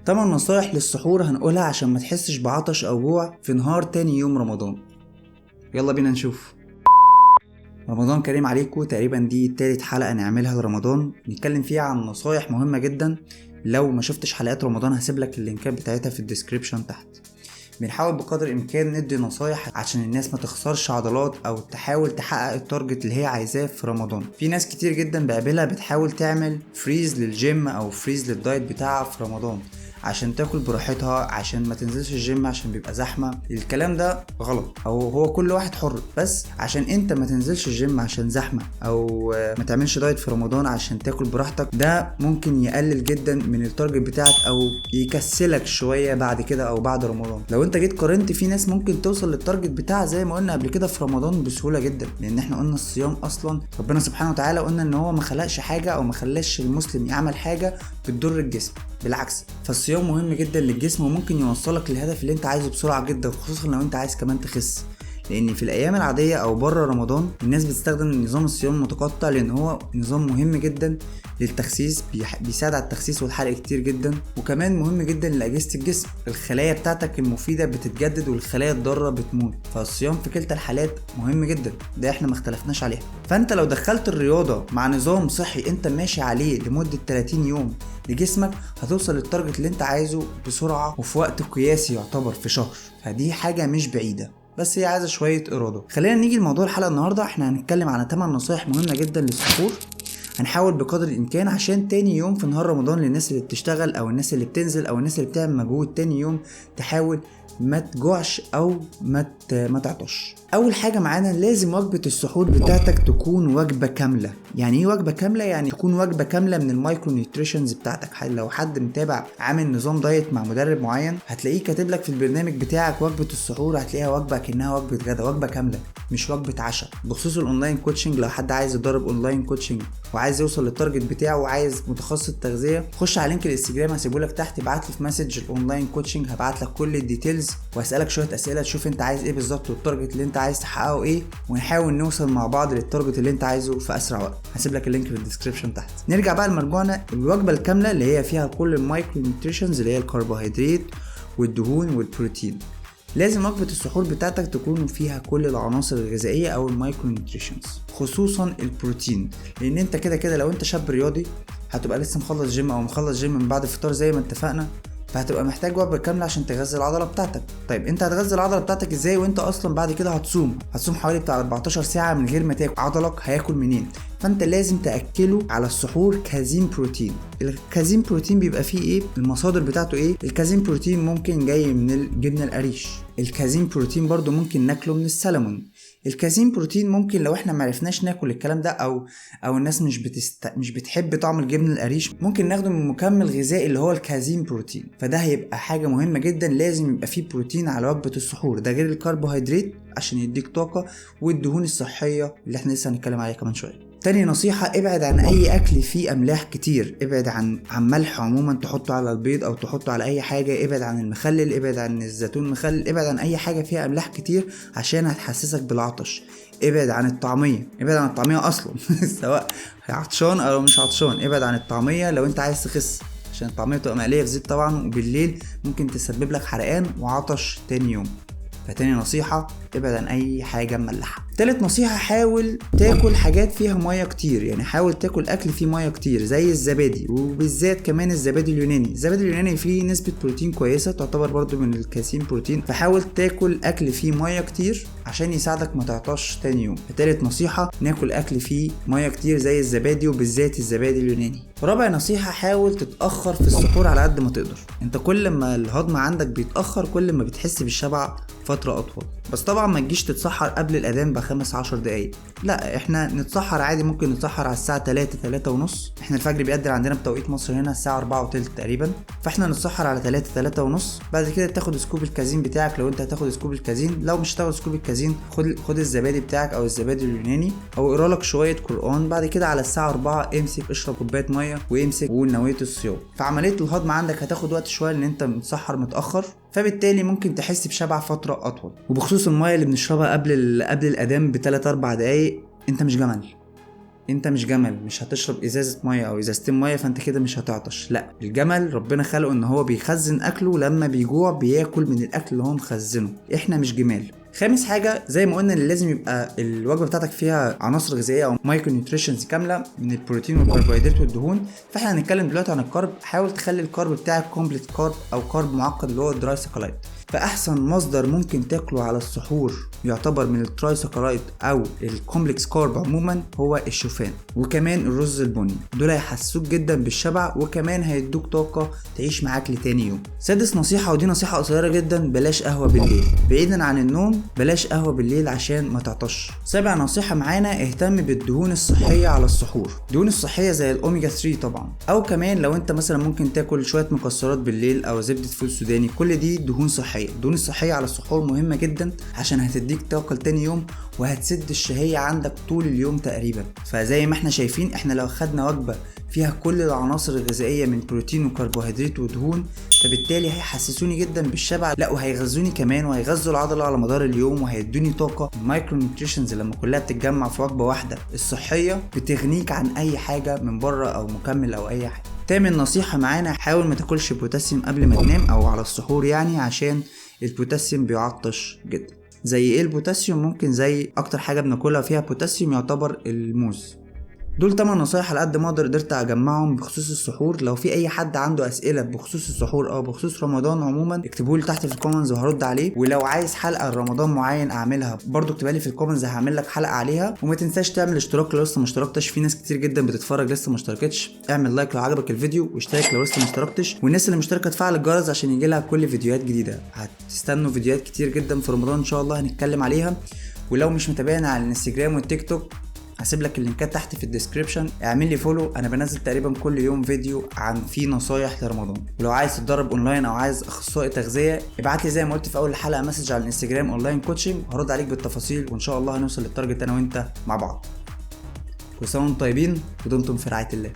8 نصايح للسحور هنقولها عشان ما تحسش بعطش او جوع في نهار تاني يوم رمضان. يلا بينا نشوف. رمضان كريم عليكم. تقريبا دي تالت حلقة نعملها لرمضان، نتكلم فيها عن نصايح مهمة جدا. لو ما شفتش حلقات رمضان هسيب لك اللينكات بتاعتها في ال description تحت. بنحاول بقدر الامكان ندي نصايح عشان الناس ما تخسرش عضلات او تحاول تحقق ال target اللي هي عايزاه في رمضان. في ناس كتير جدا بقابلها بتحاول تعمل freeze لل gym او freeze لل diet بتاعها في رمضان عشان تاكل براحتها، عشان ما تنزلش الجيم عشان بيبقى زحمة. الكلام ده غلط، او هو كل واحد حر، بس عشان انت ما تنزلش الجيم عشان زحمة او ما تعملش diet في رمضان عشان تاكل براحتك، ده ممكن يقلل جدا من ال target بتاعك او يكسلك شوية بعد كده او بعد رمضان. لو انت جيت قارنت في ناس ممكن توصل لل target بتاعها زي ما قلنا قبل كده في رمضان بسهولة جدا، لان احنا قلنا الصيام اصلا ربنا سبحانه وتعالى قلنا ان هو ما خلقش حاجة او ما خلاش المسلم يعمل حاجة بتضر الجسم، بالعكس فالصيام مهم جدا للجسم وممكن يوصلك للهدف اللي انت عايزه بسرعة جدا، خصوصا لو انت عايز كمان تخس. لان في الايام العادية او بره رمضان الناس بتستخدم نظام الصيام المتقطع لان هو نظام مهم جدا للتخسيس، بيساعد على التخسيس والحرق كتير جدا، وكمان مهم جدا لاجهزة الجسم. الخلايا بتاعتك المفيدة بتتجدد والخلايا الضارة بتموت، فالصيام في كلتا الحالات مهم جدا، ده احنا ما اختلفناش عليها. فانت لو دخلت الرياضة مع نظام صحي انت ماشي عليه لمدة 30 يوم لجسمك هتوصل لل target اللي انت عايزه بسرعة وفي وقت قياسي يعتبر في شهر، فدي حاجة مش بعيدة، بس هي عايزه شوية اراده. خلينا نيجي لموضوع الحلقة النهارده. احنا هنتكلم على 8 نصايح مهمة جدا للسحور، هنحاول بقدر الامكان عشان تاني يوم في نهار رمضان للناس اللي بتشتغل او الناس اللي بتنزل او الناس اللي بتعمل مجهود تاني يوم تحاول ما تجوعش او ما تعطش. اول حاجة معانا لازم وجبة السحور بتاعتك تكون وجبة كاملة. يعني ايه وجبة كاملة؟ يعني تكون وجبة كاملة من ال micro nutritions بتاعتك. لو حد متابع عامل نظام diet مع مدرب معين هتلاقيه كاتب لك في البرنامج بتاعك وجبة السحور، هتلاقيها وجبة كانها وجبة غدا، وجبة كاملة مش وجبة عشاء. بخصوص ال online coaching، لو حد عايز يدرب online coaching وعايز يوصل لل target بتاعه وعايز متخصص تغذية، خش على link الانستجرام هسيبه لك تحت، ابعت لي في message ال online coaching، هبعت لك كل ال details واسالك شوية اسئلة تشوف انت عايز ايه بالظبط وال target اللي انت عايز تحققه ايه، ونحاول نوصل مع بعض لل target اللي انت عايزه في اسرع وقت. هسيب لك ال link في ال description تحت. نرجع بقى لمرجوعنا، الوجبة الكاملة اللي هي فيها كل ال micro nutritions اللي هي الكربوهيدرات والدهون والبروتين. لازم وجبة السحور بتاعتك تكون فيها كل العناصر الغذائية او ال micro nutritions، خصوصا البروتين، لان انت كده كده لو انت شاب رياضي هتبقى لسه مخلص جيم او مخلص جيم من بعد الفطار زي ما اتفقنا، فهتبقى محتاج وجبة كاملة عشان تغذي العضلة بتاعتك. طيب انت هتغذي العضلة بتاعتك ازاي وانت اصلا بعد كده هتصوم حوالي بتاع 14 ساعة من غير ما تاكل؟ عضلك هياكل منين؟ فانت لازم تاكله على السحور casein protein. ال casein protein بيبقى فيه ايه؟ المصادر بتاعته ايه؟ ال casein protein ممكن جاي من الجبنة القريش، ال casein protein برضو ممكن ناكله من السلمون، ال casein protein ممكن لو احنا معرفناش ناكل الكلام ده او الناس مش بتحب طعم الجبن القريش، ممكن ناخده من مكمل غذائي اللي هو ال casein protein. فده هيبقى حاجة مهمة جدا، لازم يبقى فيه بروتين على وجبة السحور، ده غير الكربوهيدرات عشان يديك طاقة والدهون الصحية اللي احنا لسه هنتكلم عليها كمان شوية. تاني نصيحة، ابعد عن اي اكل فيه املاح كتير، ابعد عن ملح عموما تحطه على البيض او تحطه على اي حاجة، ابعد عن المخلل، ابعد عن الزيتون مخلل، ابعد عن اي حاجة فيها املاح كتير عشان هتحسسك بالعطش. ابعد عن الطعمية، ابعد عن الطعمية اصلا سواء عطشان او مش عطشان، ابعد عن الطعمية لو انت عايز تخس، عشان الطعمية بتبقى مقلية في زيت طبعا، وبالليل ممكن تسبب لك حرقان وعطش تاني يوم. فتاني نصيحة، ابعد عن اي حاجة مملحة. تالت نصيحة، حاول تاكل حاجات فيها مية كتير، يعني حاول تاكل اكل فيه مية كتير زي الزبادي، وبالذات كمان الزبادي اليوناني. الزبادي اليوناني فيه نسبة بروتين كويسة، تعتبر برضو من ال casein protein، فحاول تاكل اكل فيه مية كتير عشان يساعدك ما تعطش تاني يوم. فتالت نصيحة، ناكل اكل فيه مية كتير زي الزبادي وبالذات الزبادي اليوناني. رابع نصيحة، حاول تتأخر في السحور على قد ما تقدر. انت كل ما الهضم عندك بيتأخر كل ما بتحس بالشبع فترة أطول، بس طبعا ما تجيش تتسحر قبل الأذان ب15 دقايق، لا احنا نتسحر عادي، ممكن نتسحر على الساعة 3 3:30، احنا الفجر بيقدر عندنا بتوقيت مصر هنا الساعة 4:20 تقريبا، فاحنا نتسحر على 3 3:30. بعد كده تاخد scoop ال casein بتاعك لو انت هتاخد scoop ال casein، لو مش هتاخد scoop ال casein خد الزبادي بتاعك او الزبادي اليوناني، او اقرا لك شوية قرآن. بعد كده على الساعة 4 امسك اشرب كوباية مية وامسك وقول نوية الصيام. فعملية الهضم عندك هتاخد وقت شوية لان انت متسحر متأخر، فبالتالي ممكن تحس بشبع فترة أطول. وبخصوص المية اللي بنشربها قبل الأذان ب3-4 دقايق، انت مش جمل، انت مش جمل، مش هتشرب ازازة مية او ازازتين مية فانت كده مش هتعطش. لا، الجمل ربنا خلقه ان هو بيخزن اكله، لما بيجوع بياكل من الاكل اللي هو مخزنة. احنا مش جمال. خامس حاجة زي ما قلنا ان لازم يبقى الوجبة بتاعتك فيها عناصر غذائية او micronutritions كاملة من البروتين والكربوهيدرات والدهون. فاحنا هنتكلم دلوقتي عن ال carb. حاول تخلي ال carb بتاعك complex carb او carb معقد اللي هو ال trisaccharide. فاحسن مصدر ممكن تاكله على السحور يعتبر من ال trisaccharide او ال complex carb عموما هو الشوفان، وكمان الرز البني. دول هيحسسوك جدا بالشبع وكمان هيدوك طاقة تعيش معاك لتاني يوم. سادس نصيحة، ودي نصيحة قصيرة جدا، بلاش قهوة بالليل. بعيدا عن النوم بلاش قهوة بالليل عشان ما تعطش. سابع نصيحة معانا، اهتم بالدهون الصحية على السحور. الدهون الصحية زي الاوميجا 3 طبعا، او كمان لو انت مثلا ممكن تاكل شوية مكسرات بالليل او زبدة فول سوداني، كل دي دهون صحية. الدهون الصحية على السحور مهمة جدا عشان هتديك طاقة لتاني يوم وهتسد الشهية عندك طول اليوم تقريبا. فزي ما احنا شايفين، احنا لو خدنا وجبة فيها كل العناصر الغذائية من بروتين وكربوهيدرات ودهون، فبالتالي هيحسسوني جدا بالشبع، لا وهيغذوني كمان وهيغذوا العضلة على مدار اليوم وهيدوني طاقة. ال micronutritions لما كلها بتتجمع في وجبة واحدة الصحية بتغنيك عن اي حاجة من بره او مكمل او اي حاجة. تامن نصيحة معانا، حاول ما تاكلش بوتاسيوم قبل ما تنام او على السحور يعني، عشان البوتاسيوم بيعطش جدا. زي ايه البوتاسيوم؟ ممكن زي اكتر حاجة بناكلها فيها بوتاسيوم يعتبر الموز. دول 8 نصايح على قد ما اقدر قدرت اجمعهم بخصوص السحور. لو في اي حد عنده اسئلة بخصوص السحور او بخصوص رمضان عموما اكتبوا لي تحت في ال comments وهرد عليه. ولو عايز حلقة لرمضان معين اعملها برضو اكتبها لي في ال comments، هعمل لك حلقة عليها. وما تنساش تعمل اشتراك لو لسه ما اشتركتش، في ناس كتير جدا بتتفرج لسه ما اشتركتش. اعمل like لو عجبك الفيديو، واشترك لو لسه ما اشتركتش. والناس اللي مشتركة تفعل الجرس عشان يجي لها كل فيديوهات جديدة. هتستنوا فيديوهات كتير جدا في رمضان ان شاء الله هنتكلم عليها. ولو مش متابعنا على الانستجرام والتيك توك هسيب لك اللينكات تحت في ال description، اعمل لي follow. انا بنزل تقريبا كل يوم فيديو عن فيه نصايح لرمضان. ولو عايز تتدرب اونلاين او عايز اخصائي تغذية ابعت لي زي ما قلت في اول الحلقة message على الانستجرام online coaching، وهرد عليك بالتفاصيل، وان شاء الله هنوصل لل target انا وانت مع بعض. كل سنة وانتم طيبين ودمتم في رعاية الله.